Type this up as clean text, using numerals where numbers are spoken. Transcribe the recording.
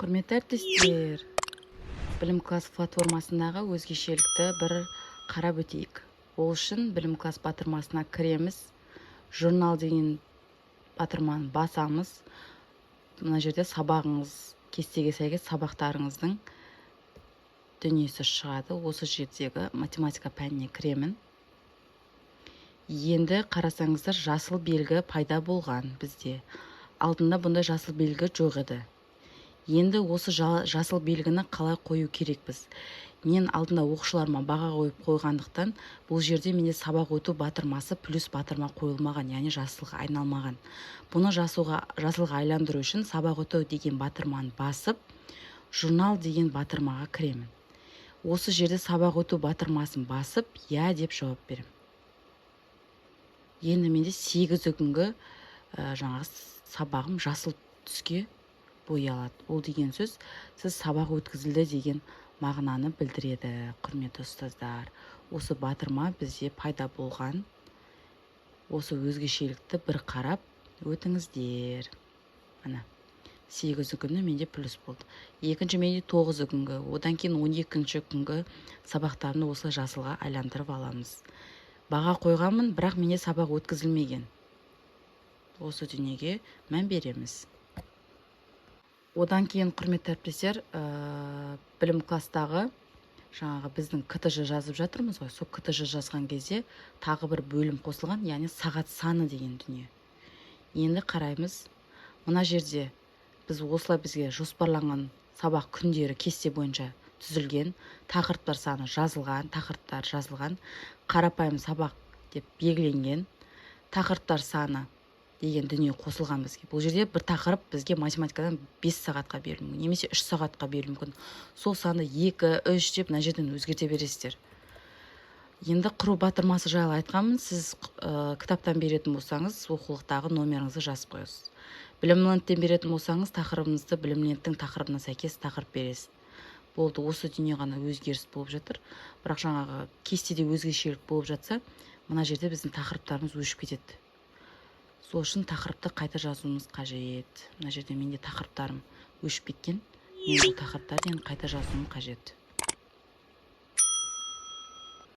Құрметті әріптестер, Білім Класс платформасындағы өзгешелікті бір қарап өтейік. Ол үшін Білім Класс батырмасына кіреміз, «Журнал» деген батырманы басамыз. Мына жерде сабағыңыз, кестеге сәйкес сабақтарыңыздың дүниесі шығады. Осы жердегі математика пәніне кіремін. Енді қарасаңыздар, жасыл белгі пайда болған. Бізде алдында бұндай жасыл белгі жоқ еді. Енді осы жасыл белгіні қалай қою керекпіз? Мен алдында оқушыларыма баға қойып қойғандықтан, бұл жерде менде сабақ өту батырмасы, плюс батырма қойылмаған, яғни жасылға айналмаған. Бұны жасылға айландыру үшін «Сабақ өту» деген батырманы басып, «Журнал» деген батырмаға кіремін. Осы жерде «Сабақ өту» батырмасын басып, «Иә» деп жауап беремін. Енді менде 8-і күнгі жаңағы сабағым жасыл түске боялады. Ол деген сөз, сіз сабақ өткізілді деген мағынаны білдіреді. Құрметті ұстаздар, осы батырма бізде пайда болған. Осы өзгешелікті бір қарап өтіңіздер. Ана 8-і күні менде плюс болды, екінші менде 9-ы күнгі, одан кейін 12-ші күнгі сабақтарымды осылай жасылға айландырып аламыз. Баға қойғанмын, бірақ менде сабақ өткізілмеген. Осы дүниеге мән береміз. Одан кейін, құрметті әріптестер, Білім Класстағы жаңағы біздің КТЖ жазып жатырмыз ғой, сол КТЖ жазған кезде тағы бір бөлім қосылған, яғни сағат саны деген дүние. Енді қараймыз, мына жерде біз осылай бізге жоспарланған сабақ күндері кесте бойынша түзілген, тақырыптар саны жазылған, тақырыптар жазылған, қарапайым сабақ деп белгіленген, тақырыптар саны деген дүние қосылған бізге. Бұл жерде бір тақырып бізге математикадан 5 сағатқа берілуі мүмкін немесе 3 сағатқа берілуі мүмкін. Сол санды 2, 3 деп мына жерден өзгерте бересіздер. Енді «Құру» батырмасы жайлы айтқанмын. Сіз кітаптан беретін болсаңыз, оқулықтағы номеріңізді жазып қоясыз. Білімленттен беретін болсаңыз, тақырыбыңызды Білімленттің тақырыбына сәйкес тақырып бересіз, болды. Осы дүние ғана өзгеріс болып жатыр. Бірақ жаңағы кестеде өзгешелік болып жатса, мына жерде біздің тақырыптарымыз өшіп кетеді. Сол үшін тақырыпты қайта жазуымыз қажет. Мына жерде менде тақырыптарым өшіп кеткен. Мен бұл тақырыптарды енді қайта жазуым қажет.